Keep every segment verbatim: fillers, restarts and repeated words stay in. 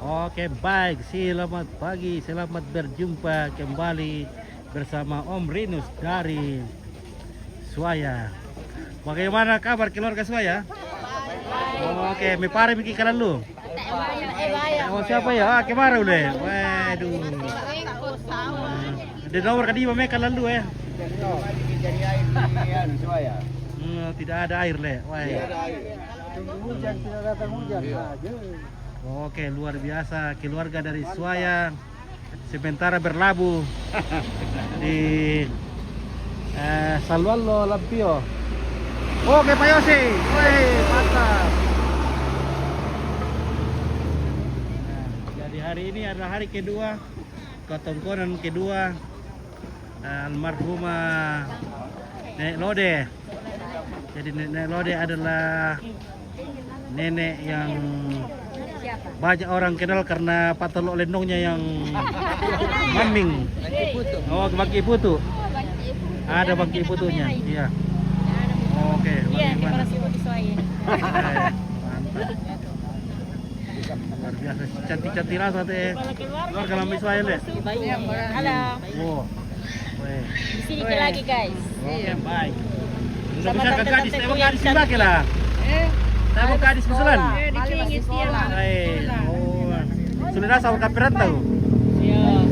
Oke, baik. Selamat pagi, selamat berjumpa kembali bersama Om Rinus dari Suaya. Bagaimana kabar keluarga Suaya? Oke, mi pare mi ki kalalu. Oh, siapa ya? Ah, kemana udah? Waduh. Di nomor kadi meka lalu, eh. Hmm, tidak ada air, le. Wah. Tidak ada air. Tunggu hujan, tidak datang hujan. Iya. Nah, je. Oke, luar biasa keluarga dari Suaya sementara berlabuh di, eh, Salualo Lampio. Oke, Pak Yosi. Woi, mantap. Nah, jadi hari ini adalah hari kedua, kotongkonan kedua, eh, almarhumah Nenek Lode. Jadi Nenek Lode adalah nenek yang banyak orang kenal karena patelo lendongnya yang maming. Oh, bangki putu. Ada bangki putunya. Iya. Oke, bagaimana? Eh, mantap. Luar biasa, cantik-cantik rasa teh. Keluarga lama Ismail, ya? Halo. Wow. Weh. Di sini lagi, guys. Oke, baik. Sama tante-tante gadis, emang gadis juga lah. Eh? Emang gadis Musulan? Eh, di Cingis dia lah. Eh, oh. Sudah sama kapiran tahu? Iya.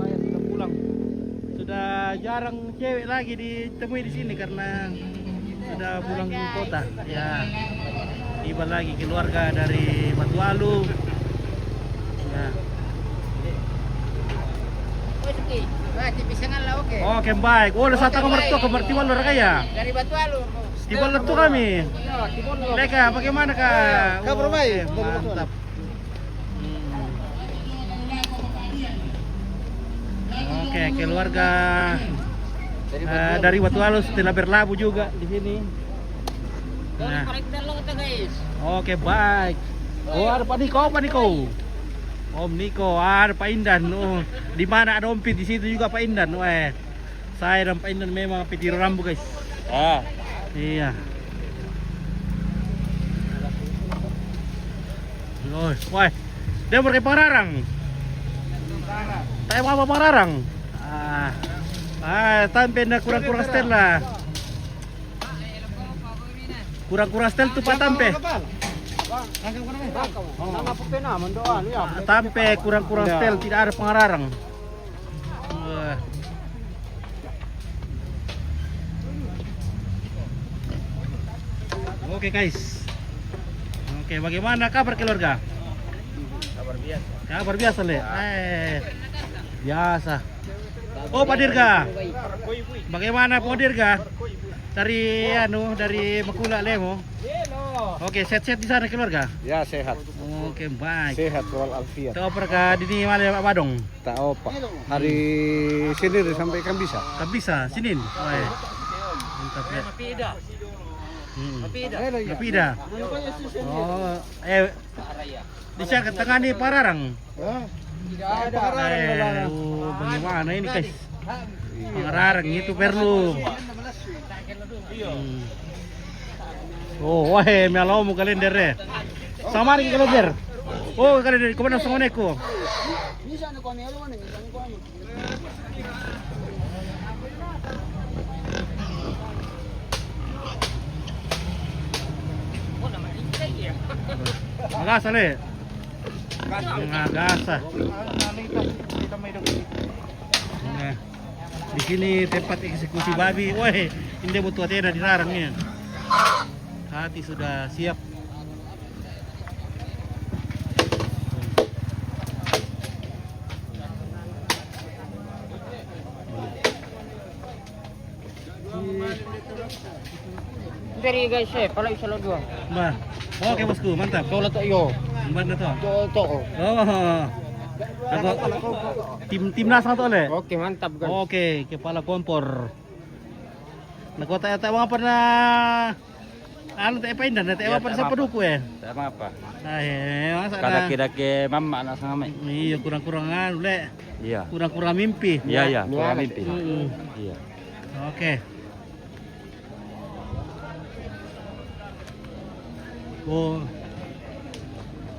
Sudah pulang. Sudah jarang cewek lagi ditemui di sini karena sudah pulang kota. Ya. Tiba lagi keluarga dari Batu Alu. Ya. Oke, baik. Oh, kembali. Oh, sata kamar tu, kamar tiwal orang kaya. Dari Batu Alu. Tiwal tu kami. Mereka bagaimana, Kak? Kabar baik. Mantap. Hmm. Oke, keluarga, eh, dari Batu Alus telah berlabuh juga di sini. Nah. Oke, baik. Oh, ada Pak Niko, Pak Niko. Om Niko, ada Pak Indan. Oh, di mana ada Om Pit, di situ juga Pak Indan. Weh. Saya dan Pak Indan memang piti rambu, guys. Ah. Iya. Oi, woi. Dia pakai pengararang. Tapi apa pengararang? Ah. Ah, tampe na kurang-kurang setel lah. Kurang-kurang setel tu, Pak, tampe. Tampe kurang-kurang setel, tidak ada pengararang. Wah. Oke, guys. Oke, bagaimana kabar keluarga? Kabar biasa. Kabar biasa, le. Eh, biasa. Oh, Pak Dirga. Bagaimana, Pak Dirga? Dari, anu, dari Makula, Lemo. Oke, sehat-sehat di sana keluarga? Ya, sehat. Oke, baik. Sehat walafiat. Tahu perkara di ini malam, Pak Badong? Tak apa. Hari Senin sampai kan bisa. Kan bisa, Senin. Wah, mantap ya. Hmm. Tapi dah. Oh, eh, bisa ke tengah ni pararang. Hah? Tidak ada. Eh, oh, bagaimana ini, guys? Pararang itu perlu. Hmm. Oh, wah, eh, mialau mu kalender, eh. Sama ni kalender. Oh, kalender, kemana sama neko? Agasa, le. Agasa. Nah, di sini tempat eksekusi babi. Woi, ini butuh ada di larang ni. Hati sudah siap. Dari guys, eh, pala isa lo dua. Bah. Oke, bosku, mantap. Coba tu, yo. Mantap tu. To, to. Oh. Aku tim, timnas tu, le. Oke, mantap, guys. Oke, kepala kompor. Nak kota tak apa pernah. Anu, tak apa indah, tak apa pernah siapa duku, eh. Tak apa. Nah, eh, masa ada dake-dake mama anak sama. Iya, kurang-kurang anu, le. Iya. Kurang-kurang mimpi. Iya, iya, kurang mimpi. Mm-mm. Iya. Oke. Oh.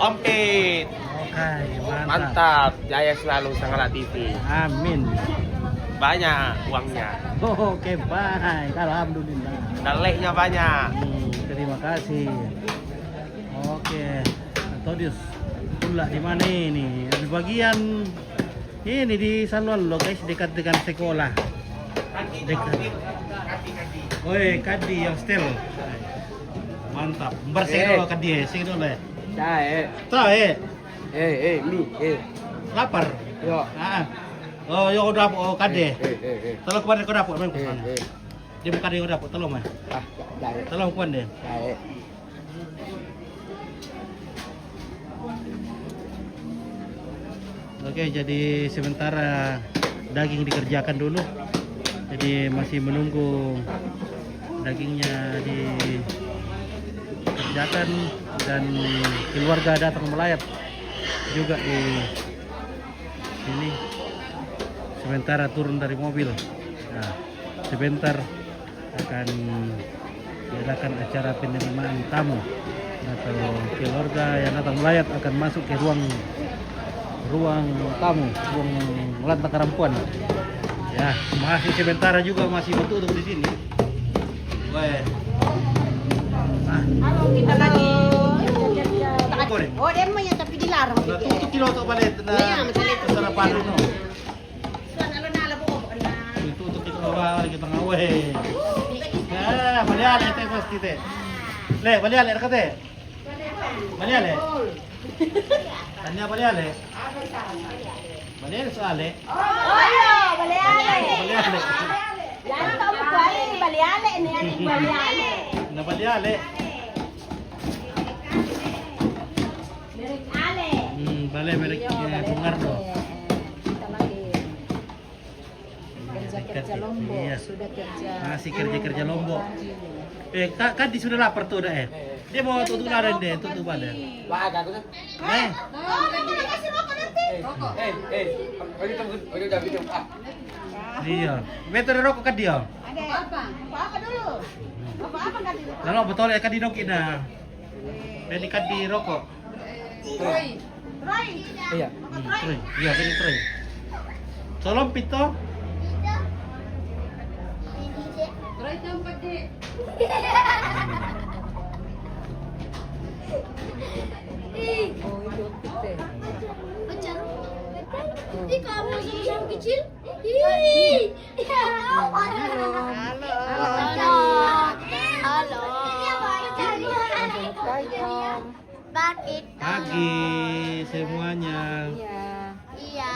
Ompit. Oke, mantap. Mantap, jaya selalu Sangala T V. Amin. Banyak uangnya. Oke, baik. Alhamdulillah. Daleknya banyak. Hmm, terima kasih. Oke, Todius. Pula di mana ini? Di bagian ini, di Saluan lo, guys, dekat dengan sekolah. Dekat. Oi, kadi yang setel. Mantap. Bersih dulu kadi, eh, sih dulu, eh. Tae. Tae. Eh, eh, mi, eh. Lapar. Yo. Ah. Oh, yo udah, oh, kade. Eh, eh, eh, eh. Tolong kemana kau dapat main ke sana? Eh, eh. Dia bukan dia dapat, tolong, eh. Ah, dari. Tolong kuan deh. Dari. Oke, jadi sementara daging dikerjakan dulu. Jadi masih menunggu dagingnya dikerjakan dan keluarga datang melayat juga di sini. Sementara turun dari mobil. Nah, sebentar akan diadakan acara penerimaan tamu atau keluarga yang datang melayat akan masuk ke ruang, ruang tamu, ruang lantang karampuan. Ya, masih sementara juga masih betul di sini. Weh. Ah. Halo, kita lagi. Boleh. Oh, dia mau yang tapi dilarang. Nah, tutup kilo tu balik. Nah, iya, macam itu. Sarapan dulu. Itu untuk kita orang kita ngawe. Ya, balik ada teh pasti teh. Le, balik ada kata. Balik ada. Tanya balik ada. Balik ada soal le. Oh, iya, balik ada. Balik ada. Yang tahu kuai balik ada ni, ada balik ada. Nah, balik ada. Merek Ale. Hmm, balik merek, eh, Bung Karno. Kita lagi. Kerja-kerja Lombok, iya. Sudah kerja. Masih kerja-kerja Lombok. Eh, Kak, Kadi sudah lapar tuh dah, eh. Dia mau tutup laran deh, tutup pada. Wah, aku tuh. Eh. Oh, kamu kasih rokok nanti. Eh, eh, eh. Ayo, tunggu, ayo, jangan gitu. Ah. Iya. Betul rokok Kadi ya? Ada apa? Apa-apa dulu? Apa-apa Kadi? Lalu betul ya Kadi doki dah. Ini Kadi rokok. Roy. Roy. Iya. Hmm, Roy. Iya, jadi Roy. Tolong pito. Roy, tempat di. Oh, itu teh. Ini kamu sama-sama kecil. Ih. Halo. Halo. Halo. Halo. Pagi. Pagi semuanya. Iya. Iya.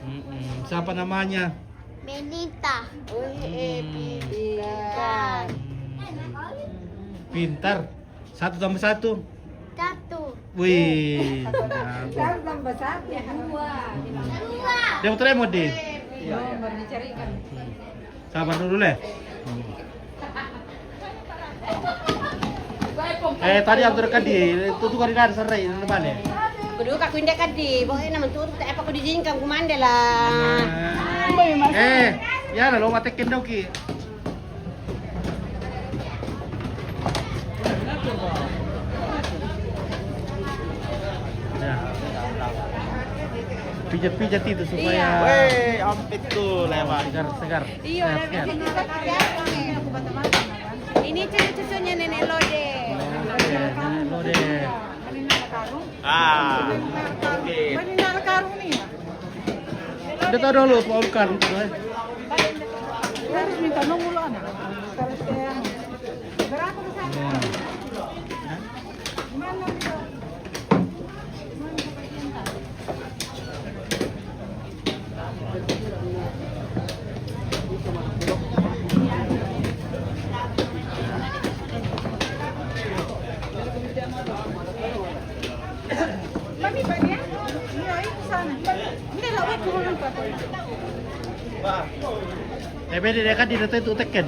Mm-mm. Siapa namanya? Benita. Oh, eh, mm-mm. Pintar. Pintar. Satu tambah satu. Satu. Wih, jago. Satu tambah satu, dua. Dua. Dia mau terima, Din? Nomor dicarikan. Sabar dulu, Le. Eh, tadi aku terkadi, itu tuh kadi dan serai, itu balik. Kudu aku indah kadi, pokoknya nama tuh, apa aku diizinkan, kumande lah. Eh, ya lah, lo mati kendau ki. Pijat-pijat itu supaya Weh, ampit tuh lewat. Segar, segar. Iya, sehat, sehat. Ini cucu-cucunya Nenek Lode. Oke, Nenek Lode. Ah, oke. Dia tahu dulu Pak Ulkan. Harus minta nomor anak. Berapa ke sana? Kami bagian, iya, itu sana. Ini lah, turun ke atas. Eh, beda dia kan di itu tekan.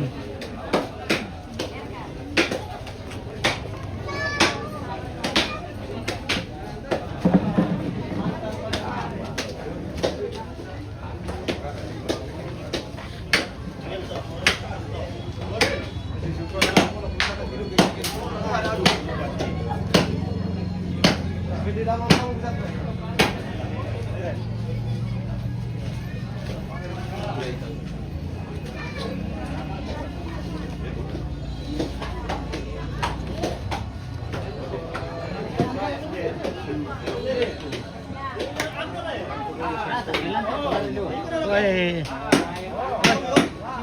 Weh.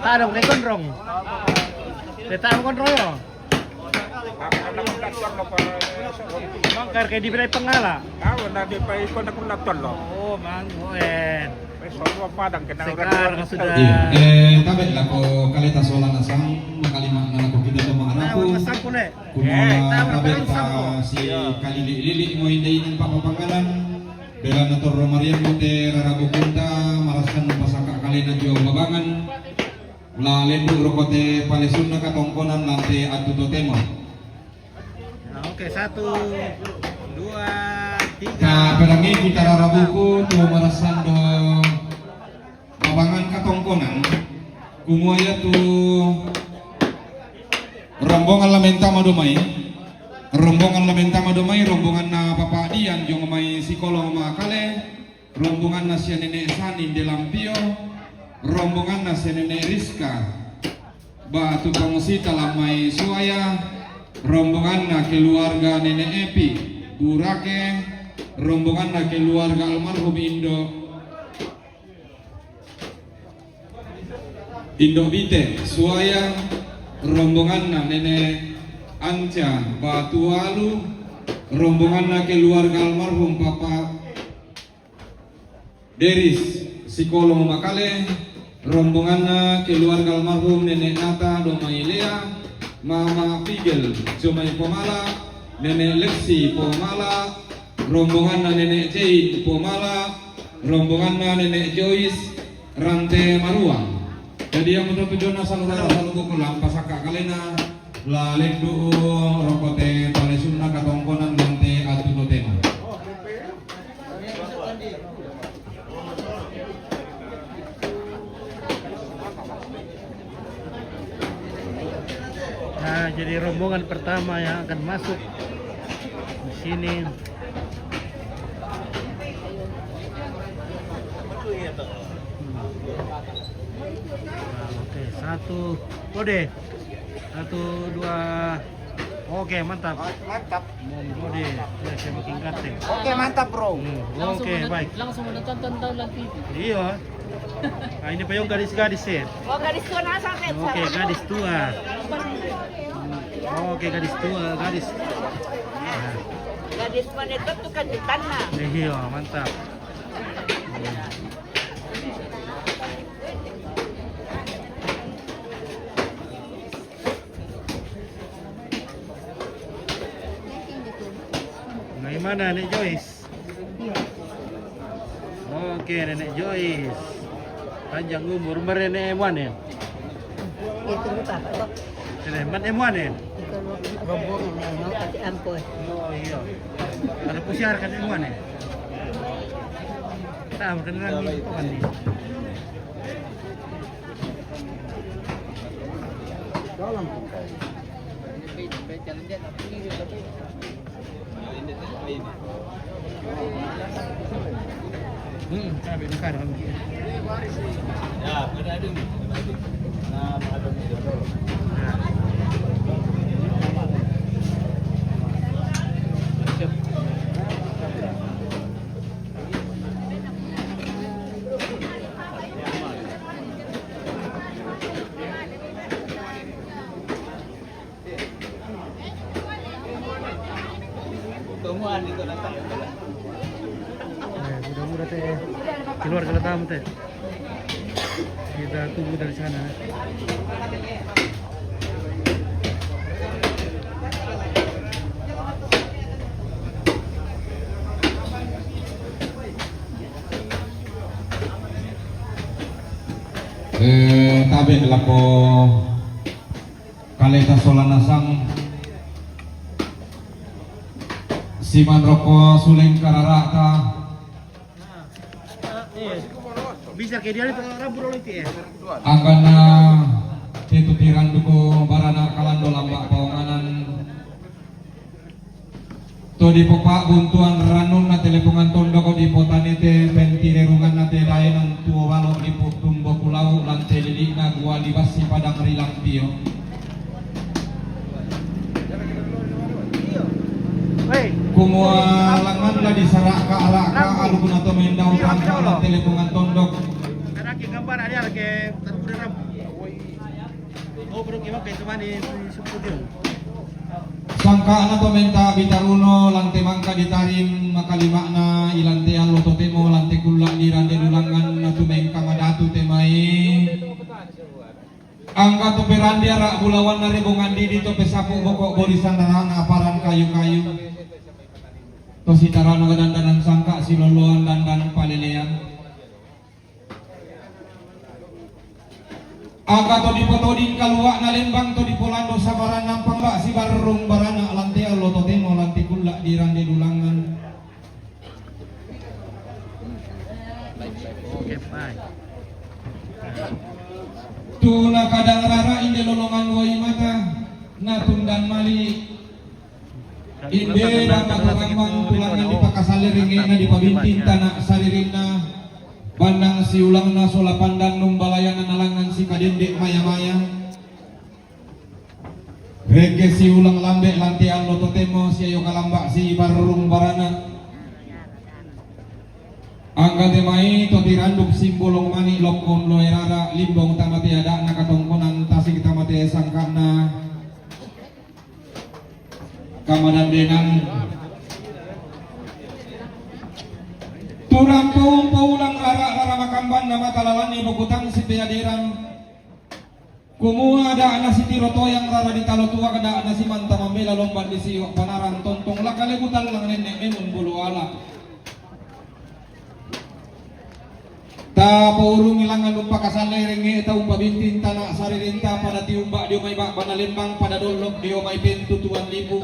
Tadong, rekonrong. Kita konrong yo. Mangkar kayak di Belai Pengala. Tahu, nanti Pak Iko nak kundaktor lo. Oh, Mang Boen. Sekarang sudah. Iya, eh, tabe lah ko kaleta sola nasang, makalima na ko kita to mangarapu. Tahu, nasang ko le. Kuno tabe ta si kalili-lili mo hindi nang papapangalan. Bela na torro Mariam mo te rarabu kunta, marasan pasaka kalena jo babangan. La lendu roko te palesunna katongkonan lante atu totemo. Nah, oke, satu, dua, tiga. Nah, perangi kita rarabuku tu marasan do babangan katongkonan. Kumua ya tu rombongan lamenta madomai. Rombongan lamenta madomai, rombongan na Papa Dian jong mai sikolo makale. Rombonganna sia Nenek Sani Delampio, rombonganna sia Nenek Rizka, ba tukang sita lamai suaya, rombonganna keluarga Nenek Epi, Burake, rombonganna keluarga almarhum Indo, Indo Bite, suaya, rombonganna Nenek Anca, Batualu, rombonganna keluarga almarhum Papa Deris, sikolo makale, rombonganna keluarga almarhum Nenek Nata Domailea, Mama Figel, Jomai Pomala, Nenek Lexi Pomala, rombonganna Nenek Jane Pomala, rombonganna Nenek Joyce, Rante Marua. Jadi yang untuk tujuan asal udah selalu buku lampasaka kalena, la lendu rokote palesunna katongkonan lante atu totemo. Nah, jadi rombongan pertama yang akan masuk di sini. Nah, oke, satu. Ode. Satu, dua. Oke, mantap. Mantap. Monggo deh. Ya, saya makin ganteng. Oke, mantap, Bro. Hmm, oke, baik. Langsung menonton tahun nanti. Iya. Nah, ini payung gadis-gadis ya. Oh, gadis tua nasa, Ted. Oke, gadis tua. Hmm. Oke, gadis tua, gadis. Nah. Gadis tua itu tuh kan di tanah. Iya, mantap. Hmm. Bagaimana, Nek Joyce? Oke, Nenek Joyce. Panjang umur, merenek emuan ya? Itu lupa, Pak. Sini, man emuan ya? Itu lupa. Rombongan yang mau kasih ampun. Oh, iya. Kalau pusiar kan emuan ya? Tahu, kan lagi itu kan nih. Hmm, sabi ng karon. Eh, mudah-mudahan teh keluar kalau tamu teh. Kita tunggu dari sana. Eh, tabe lako kaleta sola nasang siman roko suleng kararata. Bisa ke dia itu rambu dulu itu ya. Angkana tetu tiran duko barana kalando lamba pawanganan. To dipopa buntuan ranun na telepongan tondoko dipotanete pentirerungan na te daenan tuo balo dipo tumbo kulau lante lili na gua di basi padang rilang tio. Kumua langan la disaraka-raka alu guna to mendau tangka na telepongan tondok. Ada ke gambar ada ke terbuka rambu. Sangka'na to menta bitaruno lante mangka ditarim makalima'na ilante allo totemo lante kulla' dirande lulangan na tumengka madatu te mai. Angka to perandi ara' bulawanna rebongan didi to pesapu boko' borisan rarana aparan kayu-kayu. To sitarana dandanan sangka' siloloan dandan palelean. Angka to dipotoding kalua'na lembang to dipolando sabaran nampang ba' sibarrung barana' lante allo totemo lante kulla' dirande lulangan. Tu nakadang rara' inde lolongan wai mata natundan mali'. Inde damba to lambang tulangan dipakasalle rengnge'na dipabinting tana' saririnna. Bannang siulangna sola pandan numbalayanna nalangngan sikadende' maya-maya. Rekke siulang lambe' lante allo totemo siayo kalamba' sibarrung barana'. Angka te mai to tiranduk simbolong mani' lokkon loe rara' limbong tamate ada'na katongkonan tasik tamate sangka'na. Kamadandenan. Turang poung-poulang rara'-rara' makamban na mata lalanni bokutang sipeaderan. Kumua da'na sitiro toyang rara ditalo tuak da'na simanta mambela lomban disio' panarang tontong lakale butallang nenne' memun bulu ala'. Tapourungi langngan umpakasalle rengnge'ta umpabinting tana' saririnta pada tiumba' dio mai ba'bana lembang pada dollok dio mai pentu tuan lipu.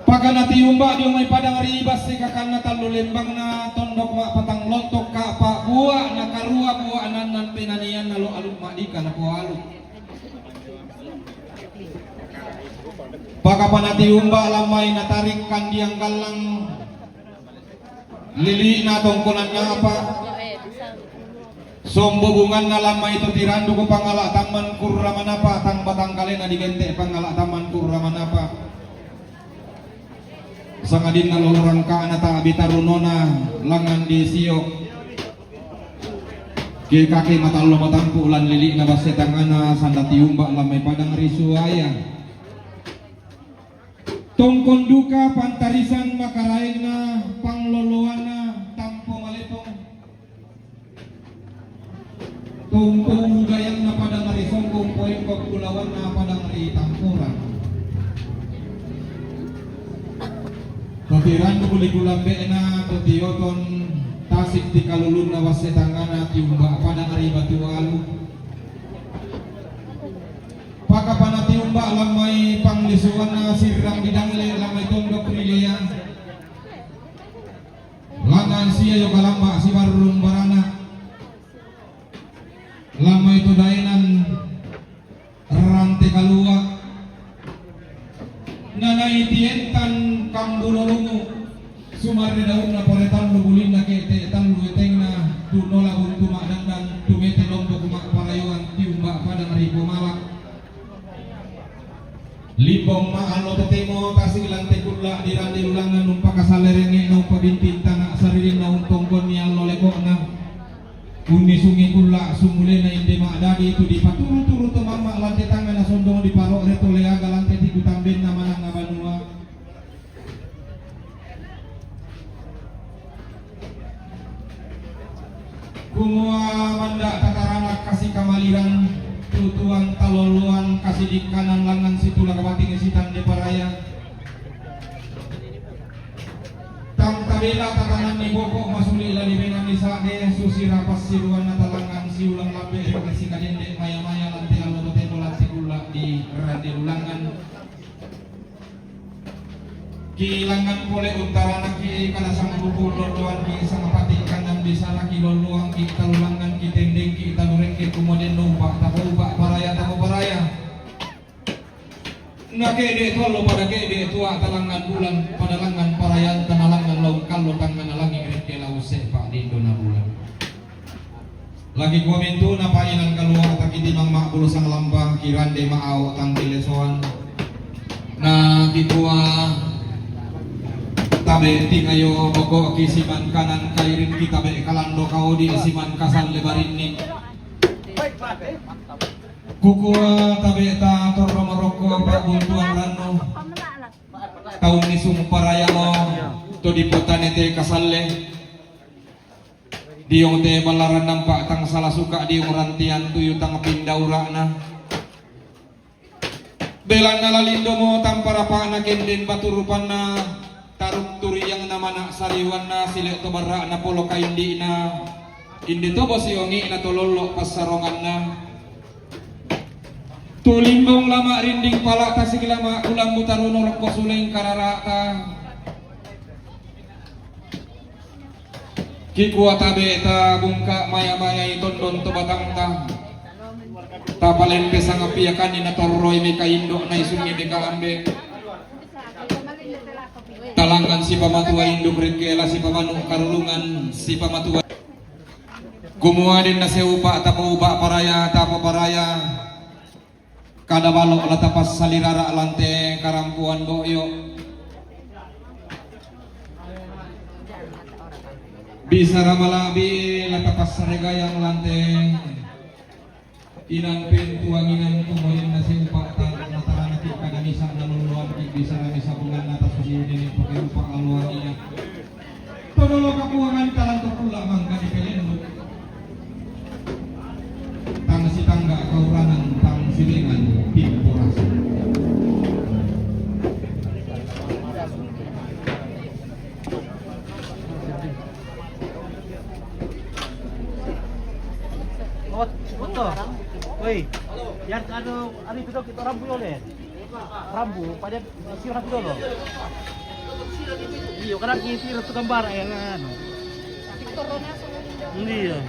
Pakana tiumba' dio mai padang ri basse kakanna tallu lembangna tondok ma'patang lontok ka'pa' bua' na karua bua' nannan penanianna lo alu' ma'dika napoalu'. Pakapana tiumba' lammai natarik kandiang gallang. Lili'na tongkonanna apa? Sombo bunganna lammai to tirandu ko pangala' tamman kurra manapa, tang batangkalena digente' pangala' tamman kurra manapa. Sangadinna lolo rangka'na ta'bi tarunona langngan disio'. Ke kake matallo matampu' lan lili'na basse tangngana sanda tiumba' lammai padang ri suaya. Tongkon duka pantarisan makaraenna pangloloanna tampo malepong. Tongkon gayanna padang ri songkong poengkok kulawanna padang ri tampuran. Totirandu kuli kulambe'na totioton tasik tikalulunna wasse tangngana tiumba' padang ri batu alu. Pakapana tiumba' lammai panglisuanna sirrang didalle lammai tondok ri lea. Langngan sia io kalamba' sibarrung barana'. Lammai to daenan rante kalua'. Nana Tientan kambulo lumu, sumarre daunna pore tallu bulinna kete tallu etengna, tunola buntu ma'dandang, tumete lombok ma'parayuan, tiumba padang ri pomala. Limbong ma'allo totemo tasik lante kulla di rande lulangan, umpakasalerenge na umpabinting tana saririnna untongkonni allo lekokna. Unnisungi kulla sumulena inde ma'dadi tu dipaturu-turu to mamma lante tangnga na sondong diparo're to leaga lante tiku tambenna manangnga banua. Kumua manda' tatarana kasi kamaliran, tutuan taloloan kasi dikkanan langngan situla kabating sitande paraya. Tang tabela tatananni boko masuli lalibenganni sa'de, susira passiruanna talangngan siulang lambe ri kasi kadende maya-maya lante allo totemo lante kulla di rande lulangan. Kilangngan pole uttaranaki kada sangguku lolloanki sangapati kannan bisanaki lolloanki talulangnganki tendengki talurekke kumodenno upa tapoupa paraya tapoparaya. Nake'de tuallo pada ke'de tua talangngan bulan pada langngan parayanta nalangngan laung kallo tangngana langi rekke lau se'pa dindona bulan. Lagi kuamintu napainan kalua takiti mangma'bulu sanglamba kirande ma'ao tangkilesoan. Na kikua tabe tingayo boko'ki siman kanan kairing kitabe kalando kaodi siman kasalle barinni. Kukua tabe ta torro marokko pa'buntuan rannu. Taunni sumparayamo to dipotane te kasalle. Diong te ballaran nampa tang sala suka diong rantian tuyu tang pindaura'na. Belanna lalindomo tamparapa'na kenden batu rupanna taruk turiangna mana sariwanna sile to barra'na polo kaindi'na inde to bosi ongi'na to lollo passaronganna. Tu limbong lama rinding pala tasik lama kulambu taruno rokko suleng karara'ta. Kikua tabe ta bungka maya-mayai tondon to batangta. Tapalempe sangapiakanni natorroi meka indo naisungi meka ambe. Talangngan sipamatua induk rekkela sipamanu karulungan sipamatua. Kumua denna seupa tapoupa paraya tapoparaya. Kada balo la tapassalirara lante karampuan boyo. Bisara malabi la tapassaregayang lante. Inang pentuanginang kumorinna seupa tang nataranaki kada misa naloloanki bisara misa bulanna tasusi dene pakai rupa aluangiya. Todolo kapuangan talang to pula mangka dipelendu. Tang sitangga kaurangan tang sidengan timporasa. Ot, oto. Woi. Yang anu, anu itu dong kita rambu yole. Rambu, pada sira tu dolo. Iyo, kadang isi ratu gambar ya kan. Iya.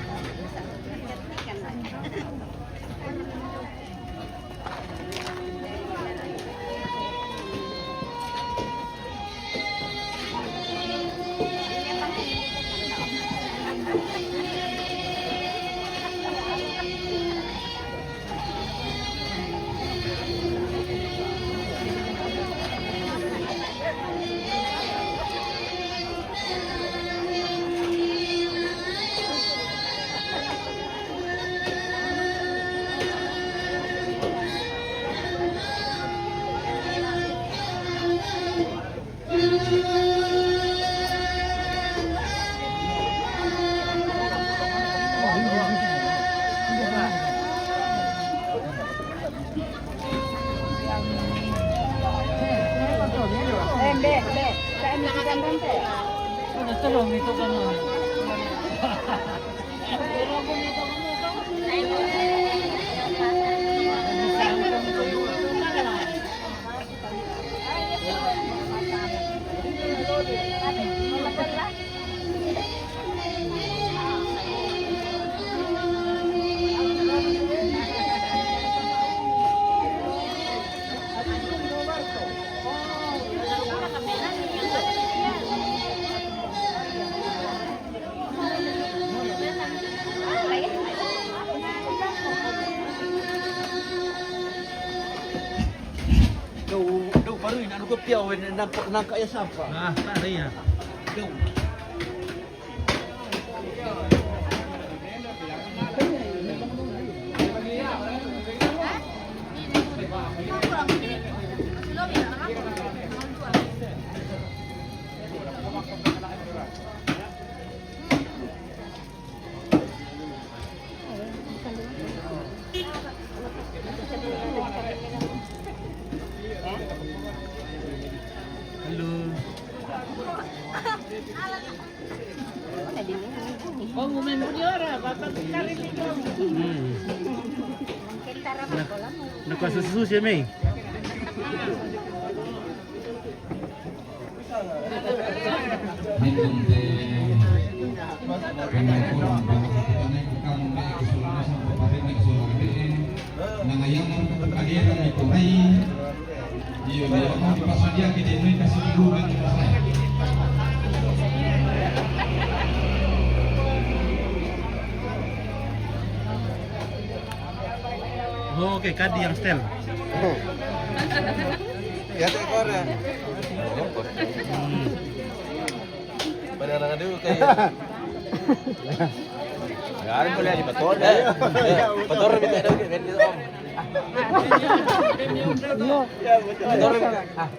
Piau, nangka, nangka ya siapa? Ah, tak ada ya. Halo. Oh, ngumendo dia ora, bapak kari. Hmm. Nak, nak susu ya, Mei? Oh, oke, kadi yang setel. Ya, tak kore. Hmm. Pada anak aduh, kayak. Ya, ada boleh di betul, eh. Eh, betul, minta dong, minta, Om. Betul, minta. Ah.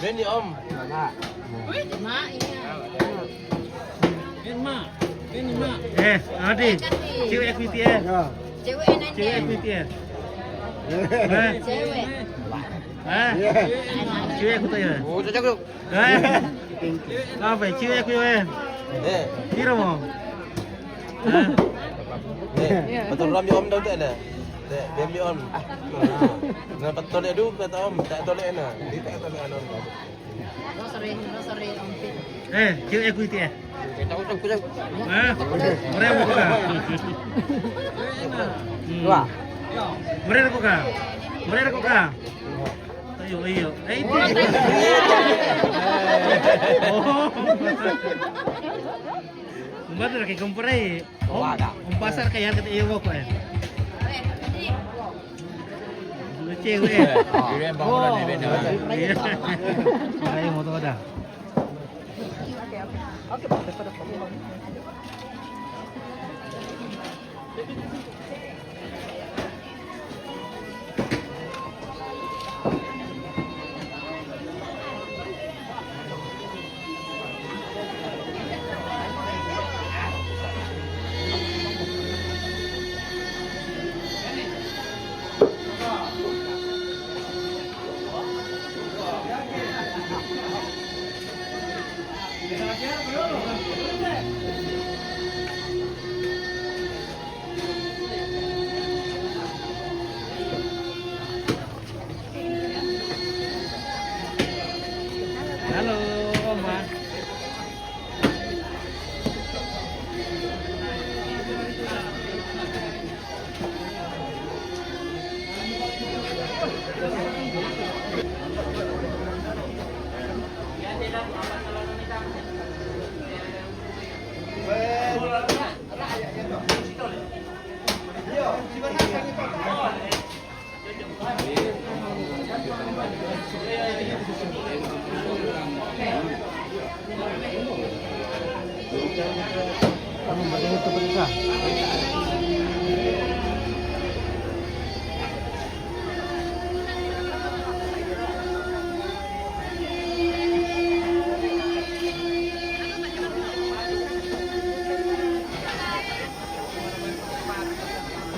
Beni, Om. Mak, iya. Beni, Mak. Beni, Mak. Eh, Adi, cewek equity, eh. Cewek nanti. Cewek equity, eh. Eh. Cewek. Eh. Cewek equity, eh. Oh, cocok, cocok. Eh. Apa, cewek equity, eh? Eh. Piro mau? Eh. Eh, betul, Om, Om, tahu tak, ada? Eh, Beni, Om. Nah, betul ya, dulu, kata Om, tak tolak, nah. Dia tak tolak, Om. Rosary, rosary, Om. Eh, cewek equity, eh. Kita usung, usung. Eh, murah buka. Hmm. Dua. Murah buka. Murah buka. Ayo, ayo. Eh, itu. Oh. Mbak tuh lagi kompor, eh. Om, Om pasar kayak kata iya kok, eh. Lu cewek, eh. Oh. Iya. Ayo, mau tahu dah. Halo, Oma.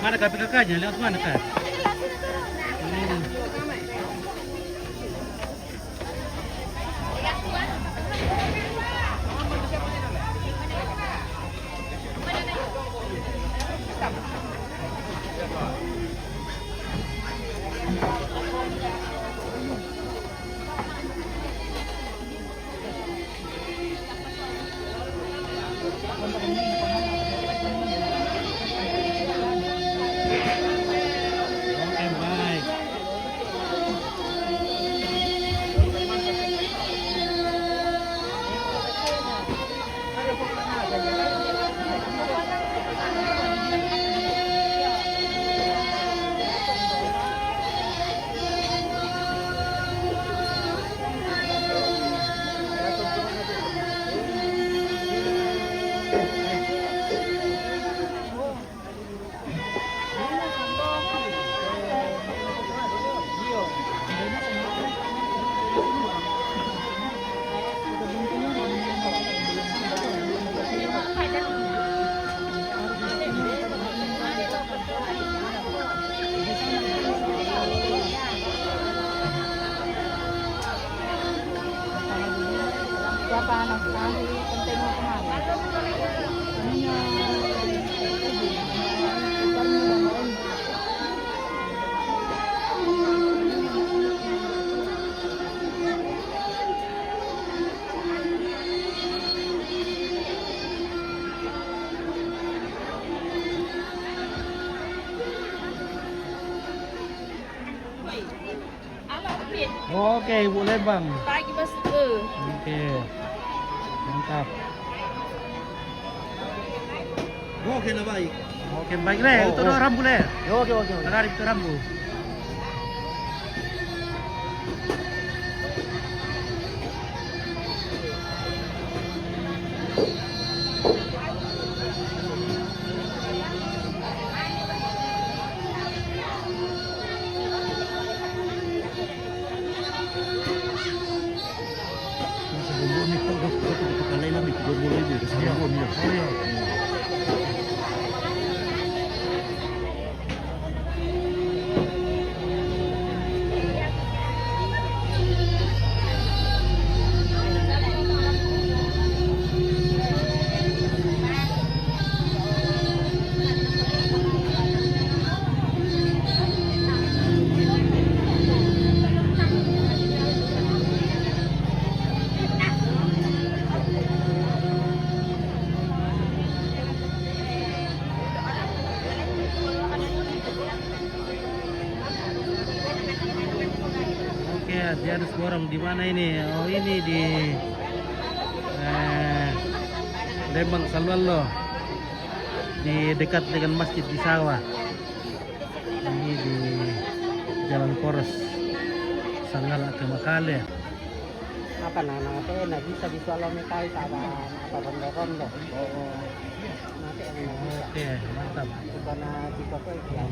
Mana K P K K-nya? Lewat mana, Kak? Hmm. Oke, Ibu Lembang. Pagi, Mas. Oke. Mantap. Oke, na baik. Oke, baik le. Oh, itu oh. Rambu le. Oke, oke, oke. Tarik itu rambu. Oke, dia harus borong di mana ini? Oh, ini di, eh, Lembang Salualo, di dekat dengan masjid di sawah. Ini di Jalan Poros, Sangala ke Makale. Apa na, na, apa, na bisa di Sualo mekai, apa, apa, rondo-rondo. Oh, oh. Oke, mantap. Bukan, ah, di Papua, ya.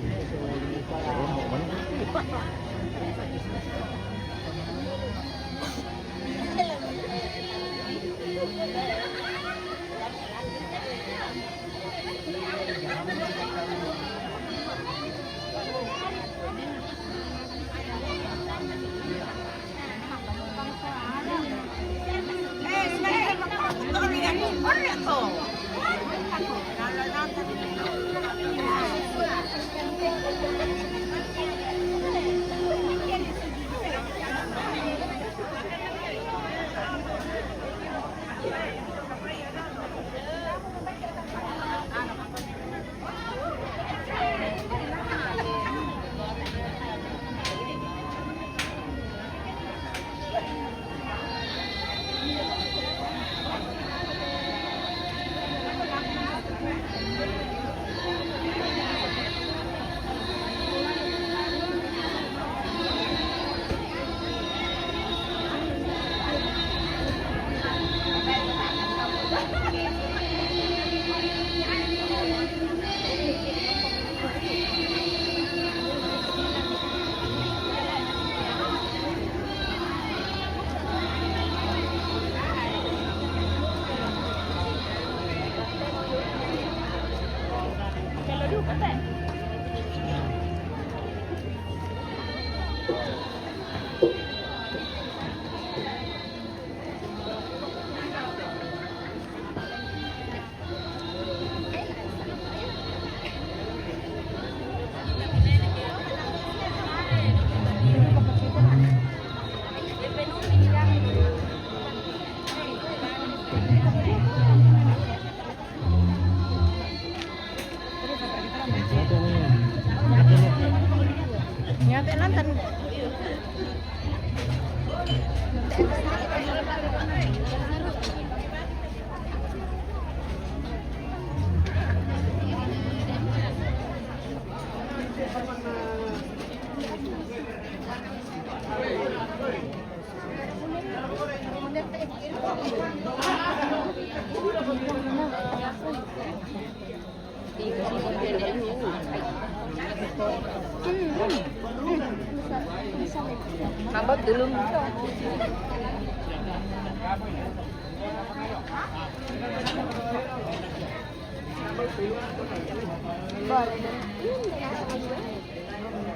Nabag dulong ito.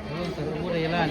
Belum terumur ya, Lan.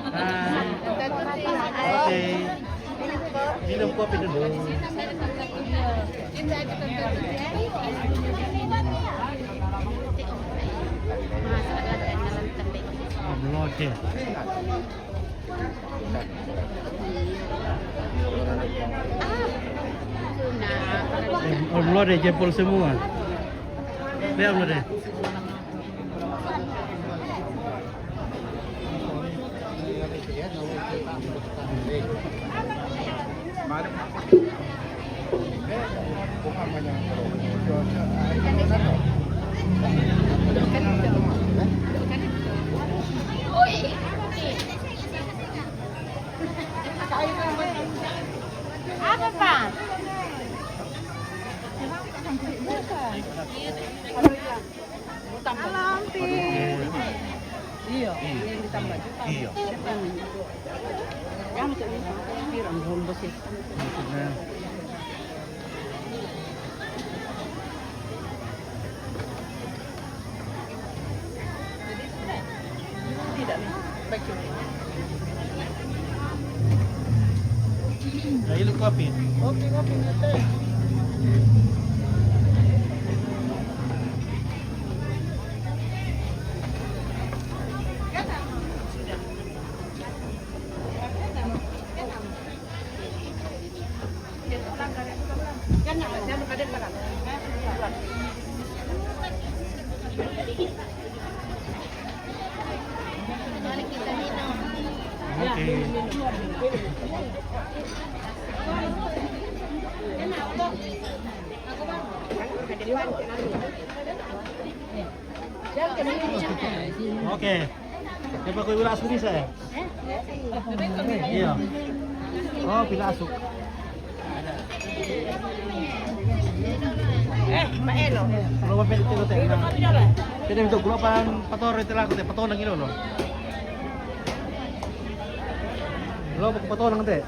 Ah, okay. Minum kopi dulu. Oh, belum deh. Oh, belum deh, jempol semua. Belum deh. Apa, Pak? Alam, Pi. Iya, iya, ditambah juga. Iya. Yang itu, ini, pirang, belum bersih. Maksudnya. Nah, ini kopi. Kopi, kopi, ngeteh. Oke. Coba kau ulas dulu saya. Iya. Oh, pila asuk. Eh, Pak Elo. Kalau mau pilih tengok tengok. Jadi untuk gula pan pator itu lah, aku teh pator lagi lo. Lo pator nanti.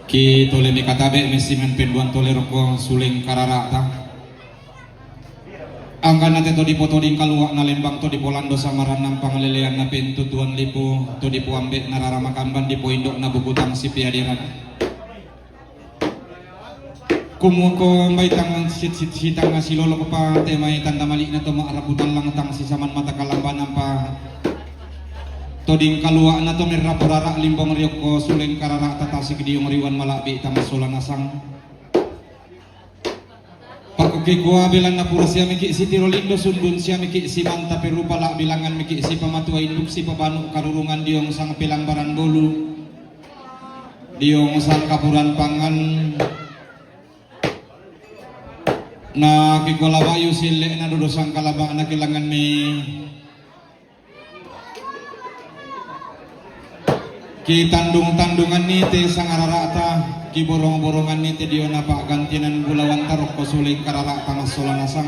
Ki tole mi katabe' messimen penduan tole roko suleng karara'ta. Angganna te to dipo to dingkalua'na lembang to dipo lando samaranna pangaleleanna pentutuan lipu to dipo ambe'na rara makamban dipo indo'na buku tang sipiaderan. Kumuko mbai tang sit-, sit-, sitanga silolok pa te mai tanda mali'na to ma'rapu tallang tang sisaman mata kalamba nampa to dingkalua'na to merrapu rara limbong riokko suleng karara'ta tasik diong riwan mala'bi' tamassola nasang. Pakkukkui kua belanna pura siamiki' sitiro lindo sundun siamiki' simanta perupa la'bilangan miki' sipamatua induk sipabanu karurungan diong sang pelambaran dolu diong sang kapuran pangan. Na kikola bayu sille'na dodo sangkalaba'na kilanganni. Kitandung-tandunganni te sangarara'ta, kiborong-boronganni te diona pa'gantinan bulawanta rokko suleng karara'ta massola nasang.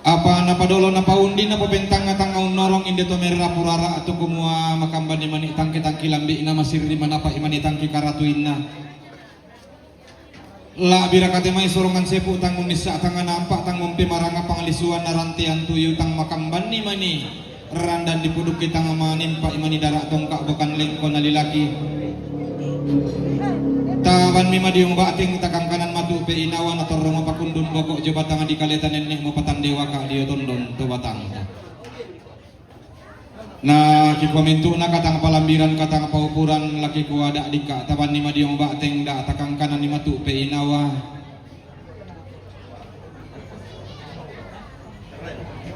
Apa napadolo napaundi napapentangnga tangnga unnorong inde to merrapu rara tu kumua makambanni mani tangki-tangki lambi'na masirri manapa'i mani tangki karatuinna. La'biraka te mai sorongan sepu tang unnissa tang nampa tang mumpemaranga panglisuan narantean tuyu tang makambanni mani randan dipudukki tang manimpa'i mani dara tongka bokan lengko nalilaki. Tabanmi madiong ba'teng takangkanan matu pe inawa natorro mapakundun boko jo batang dikaleta nenne'mu patandewaka dio tondon to batangta. Na kipamintu'na katang palambiran katang paupuran laki kuada dikka tabanni madiong ba'teng da takangkananni matu pe inawa.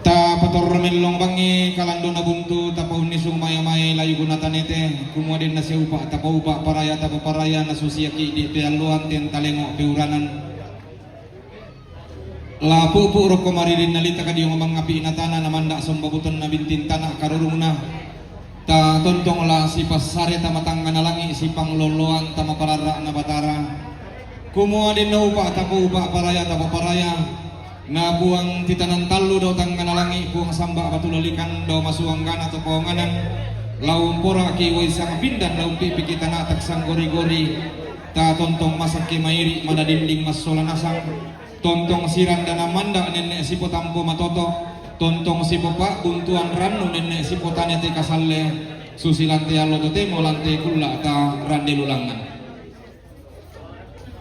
Tapatorro mellong bangi kalandona buntu tapaunnisung maya-mayai layu guna tanete kumua denna siupa tapaupa paraya tapaparaya nasusiaki di pealluan ten talengo peuranan. La pu'pu' rokko maririnna litaka diong mangapi'na tana namanda somba butunna bintin tana karurungna. Ta tontong la sipassare tama tangngana langi' sipanglolloang tama pararra'na Batara. Kumua denna upa tapaupa paraya tapaparaya. Na Puang titanan tallu dao tangngana langi' Puang samba batu lalikan dao masuanggana to paonganan. La umporaki wai sangpindan la umpi'piki tana taksanggori-gori. Ta tontong masakki mairi' mada dinding massola nasang, tontong sirandana manda nenne' sipotampo matoto, tontong sipopa'buntuan rannu nenne' sipotane te kasalle, susi lante allo totemo lante kulla ta rande lulangngan.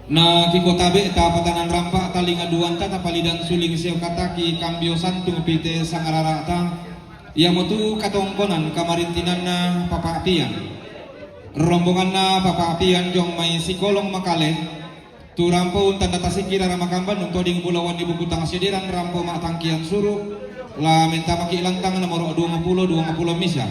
Na kiko tabe' ta patanan rampa talinga duanta tapalidan suling sio kataki kambio santung pite sangarara'ta, iamotu katongkonan kamarintinanna Papa Pian. Rombonganna Papa Pian jong mai sikolong makale, tu rampo untanda tasikki rara makamban untoding bulawan di buku tang sederan rampo ma'tangkian suru', la mentamaki lantang nomoro' duangpulo, duangpulo misa.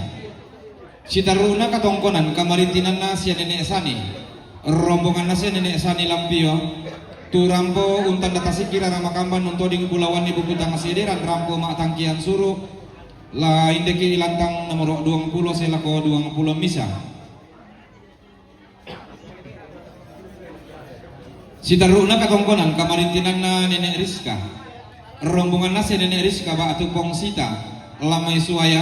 Sitarru'na katongkonan kamarintinanna sia Nene' Sani. Rombonganna sia Nene' Sani Lampio, tu rampo untanda tasikki rara makamban untoding bulawan di buku tang sederan rampo ma'tangkian suru', la indeki lantang nomoro' duangpulo selako duangpulo misa. Sitarru'na katongkonan kamarintinanna Nene' Rizka. Rombonganna sia Nene' Rizka ba'tu Pong Sita, la mai suaya,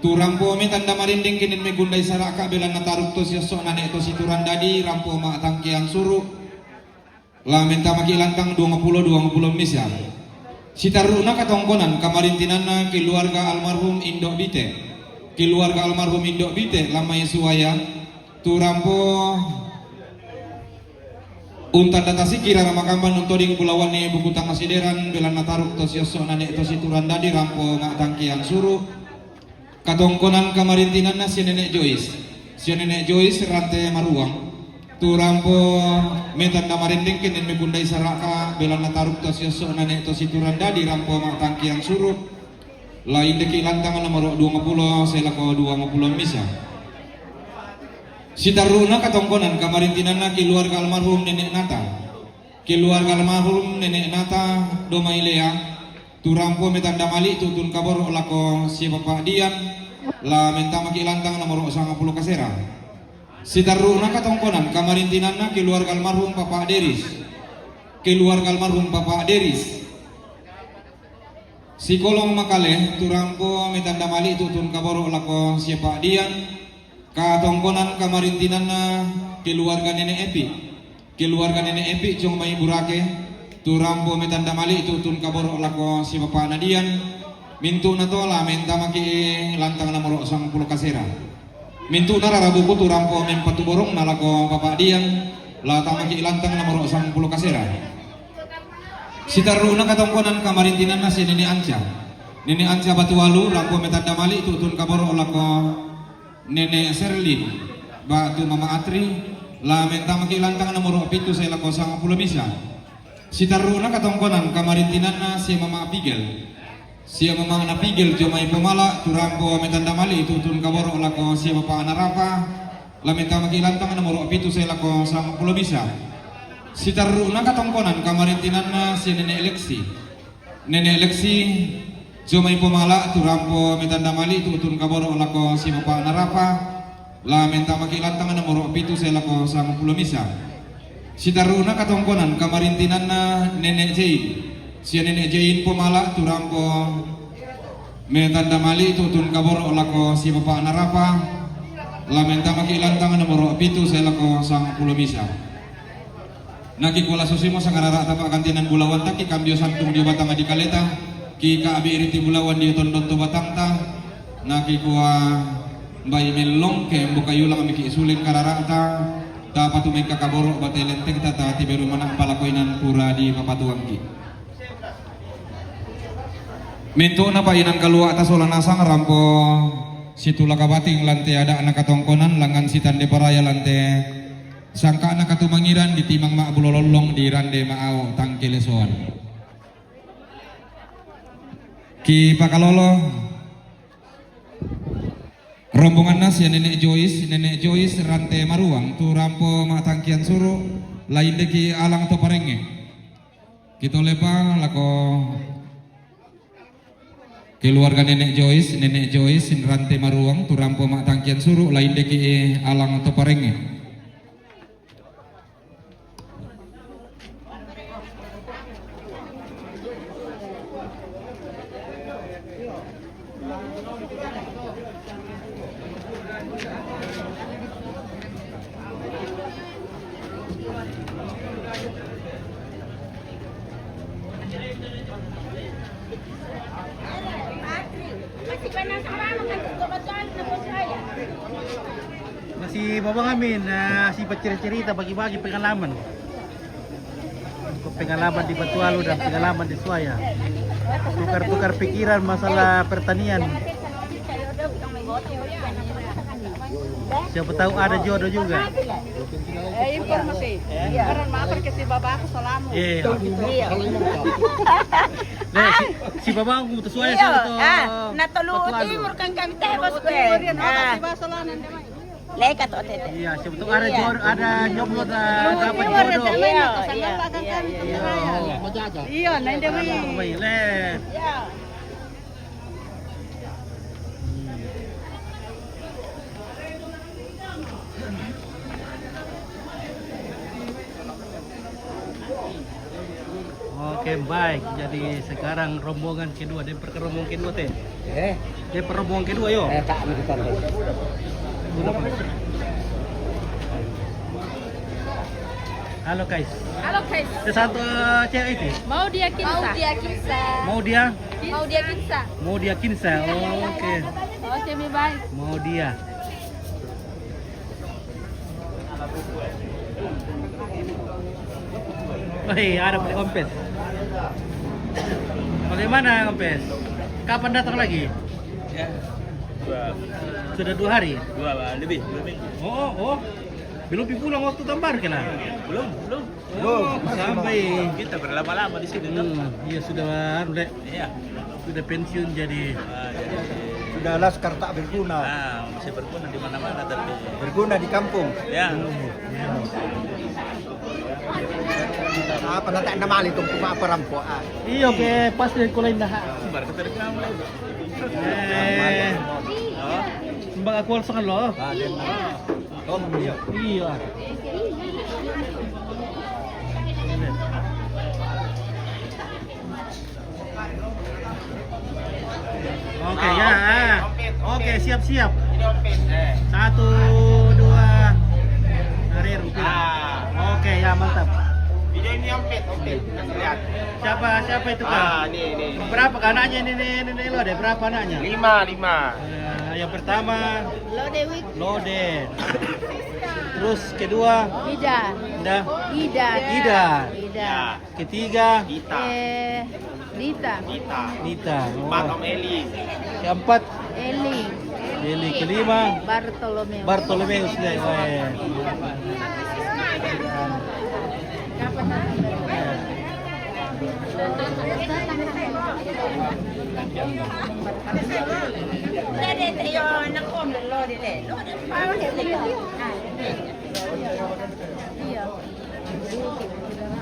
Tu rampo Medan Damarinding kinin megundai saraka belanna taruk to siosso'na ne' to Siturandadi, rampo ma'tangkiang suru'. La mentamaki' lantang duangpulo duangpulo misa. Sitarru'na katongkonan kamarintinanna keluarga almarhum Indo' Bite. Keluarga almarhum Indo' Bite, la mai Suwaya, tu rampo untanda tasiki rara makamban untoding bulawanni buku tangasideran, belanna taruk to siosso'na ne' to Siturandadi, rampo ma'tangkiang suru'. Katongkonan kamarintinanna sia Nene' Joyce. Sia Nene' Joyce rante Maruang. Tu rampo Medan Damarinding kinin megundai saraka belanna taruk to siosso'na ne' to Siturandadi, rampo ma'tangkiang suru'. La indeki' lantang nomoro duangpulo sae lako duangpulo misa. Sitarru'na katongkonan kamarintinanna keluarga almarhum Nene' Nata. Keluarga almarhum Nene' Nata, Domai Lea, tu rampo Medan Damali' tu'tun kaboro' lako sia Bapa' Dian, la mentamaki' lantang nomoro sangpulo kasera. Sitarru'na katongkonan kamarintinanna keluarga almarhum Bapa' Deris. Keluarga almarhum Bapa' Deris. Sikolong makale, tu rampo Medan Damali' tu'tun kaboro' lako sia Bapa' Dian. Katongkonan kamarintinanna keluarga Nene' Epi. Keluarga Nene' Epi, Jong Mai Burake, tu rampo Medan Damali' tu'tun kaboro' lako sia Bapa' Nadian. Mintu'na to la mentamaki' lantang nomoro sangpulo kasera. Mintu'na rara buku tu rampo mempatu borongna lako Bapa' Dian, la tamaki' lantang nomoro sangpulo kasera. Sitarru'na katongkonan kamarintinanna sia Nene' Anca. Nene' Anca Batualu, rampo Medan Damali' tu'tun kaboro' lako Nene' Serlin, ba'tu Mama Atri, la mentamaki' lantang nomoro pitu sae lako sangpulo misa. Sitarru'na katongkonan kamarintinanna sia Mama Pigel. Sia Mama Napigel, Jong Mai Pomala, tu rampo Medan Damali' tu'tun kaboro' lako sia Bapa' Narapa, la mentamaki' lantang nomoro pitu sae lako sangpulo misa. Sitarru'na katongkonan kamarintinanna sia Nene' Leksi. Nene' Leksi, Jong Mai Pomala, tu rampo Medan Damali' tu'tun kaboro' lako sia Bapa' Narapa, la mentamaki' lantang nomoro pitu sae lako sangpulo misa. Sitarru'na katongkonan kamarintinanna Nene' Jain. Sia Nene' Jain Pomala, tu rampo Medan Damali' tu'tun kaboro' lako sia Bapa' Narapa, la mentamaki' lantang nomoro pitu sae lako sangpulo misa. Nakikua la susimo sakarara'ta pa'gantinan bulawanta, kikambio santung dio batang dikaleta, kika'bi' riti bulawan dio tondon to batangta. Nakikua mbai mellong, kembo kayu lang miki' suling karara'ta, tapatu mengka kaboro' bate lentengta, tatiberu mana'pa lako inan pura dipapatuangki'. Mintu'na pa inan kalua'ta sola nasang rampo Situla Kabating lante ada'na katongkonan, langngan sitande paraya lante sangka'na katumangiran, ditimang ma'bulo lollong, dirande ma'ao tangkelesoan. Kipakalolo rombonganna sia Nene' Joyce, Nene' Joyce rante Maruang, tu rampo ma'tangkiang suru', la indeki' alang to parengnge. Kitolepa lako keluarga Nene' Joyce, Nene' Joyce rante Maruang, tu rampo ma'tangkiang suru', la indeki' alang to parengnge. Masih babang amin, ah, sipa' cerita-cerita, bagi-bagi pengalaman. Pengalaman di Batualu dan pengalaman di Suwaya. Tukar-tukar pikiran masalah pertanian. Siapa tahu ada jodoh juga. Eh, informasi. Iya. Karena maaf ke si Baba aku salamu. Iya. Iya. Nah, si, si Baba aku mutus Suwaya. Iya, sama to, ah, na tolu Batualu. Timur kan kami teh, bos gue. Timur, iya, nah, ah. Si Baba salanan, dia mah. Leka to tete. Iya, siapa tahu ada jodoh, ada jomblo, ada dapat jodoh. Iya, iya, iya, iya. Iya, nanti. Iya, baik, leh. Iya. Oke, Baik, jadi sekarang rombongan kedua, dia perke rombongan kedua teh. Eh, Dia per rombongan kedua yo. Eh, tak ada kita. Halo guys. Halo guys. Ada satu cewek itu. Mau dia kinsa. Mau dia kinsa. Mau dia? Mau dia kinsa. Mau dia kinsa. Oh, oke. Oke, mi baik. Mau dia. Hei, ada punya kompes. Bagaimana kompes? Kapan datang lagi? Ya. Dua. Sudah dua hari? Dua, lebih, dua minggu. Oh, oh. Belum pi pulang waktu tambar ke lah? Belum, belum. Oh, sampai. Kita berlama-lama di sini, toh. Hmm, iya, sudah anu, Dek. Iya. Sudah pensiun jadi. Ah, jadi sudah laskar tak berguna. Ah, masih berguna di mana-mana tapi. Berguna di kampung. Ya. Hmm, iya. Apa nanti anda mali tuh cuma apa rampok, ah. Iya, oke, pas dari kulai dah. Baru kita rekam lagi. Eh. Oh. Mbak aku langsung lo. Ah, dia. Oh, iya. Iya. Oke, ya. Oke, siap-siap. Satu, dua. Tarik, rupiah. Oke, ya, mantap. Video ini ompet, ompet. Kasih lihat. Siapa, siapa itu, Kak? Ah, ini, ini. Berapa, Kak, anaknya ini, ini, ini, lo deh, berapa anaknya? Lima, lima. Eh, yang pertama Lode Wik. Lode. Terus kedua Ida. Ida. Ida. Ida. Ida. Ya. Ketiga Dita. Eh, Dita. Dita. Dita. Oh. Empat, Om Eli. Keempat Eli. Eli. Kelima Bartolomeo. Bartolomeus deh. Oh, iya.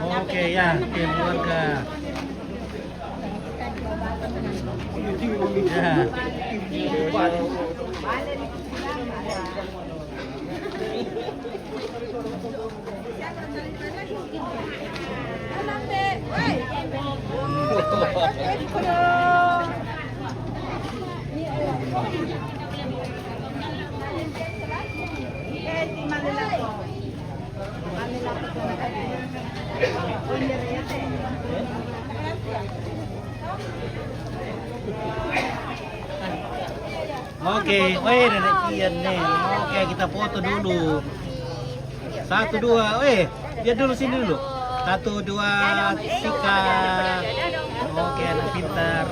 Oke, ya, keluarga. Ya. Oke, weh, nenek Ian nih. Oke, kita foto dulu. Satu, dua, weh, dia dulu sini dulu. Satu, dua, tiga. Oke, anak pintar.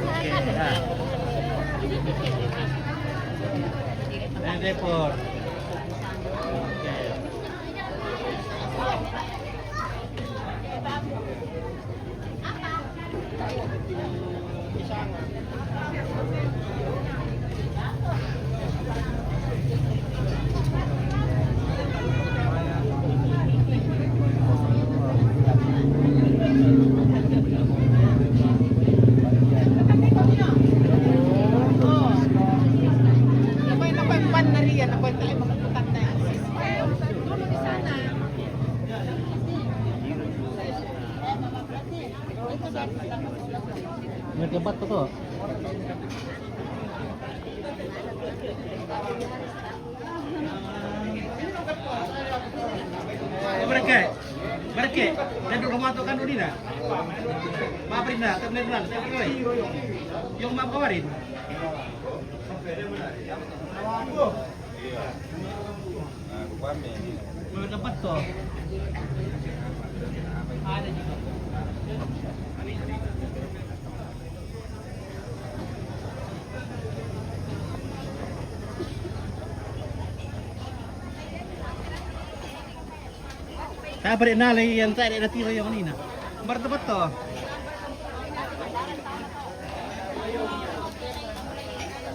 Oke, ya. Nenek Depor. Oke. May gabat pa to. Barangke, barangke, dan rumah tu kan Udina. Maaf, Rina, tak benar, tak benar. Yung maaf kawarin. Iya. Nah, rupanya. May gabat to. Ada juga. Sa' pa rin na lagi yan, sa' rin natira yung kanina. Barto ba to?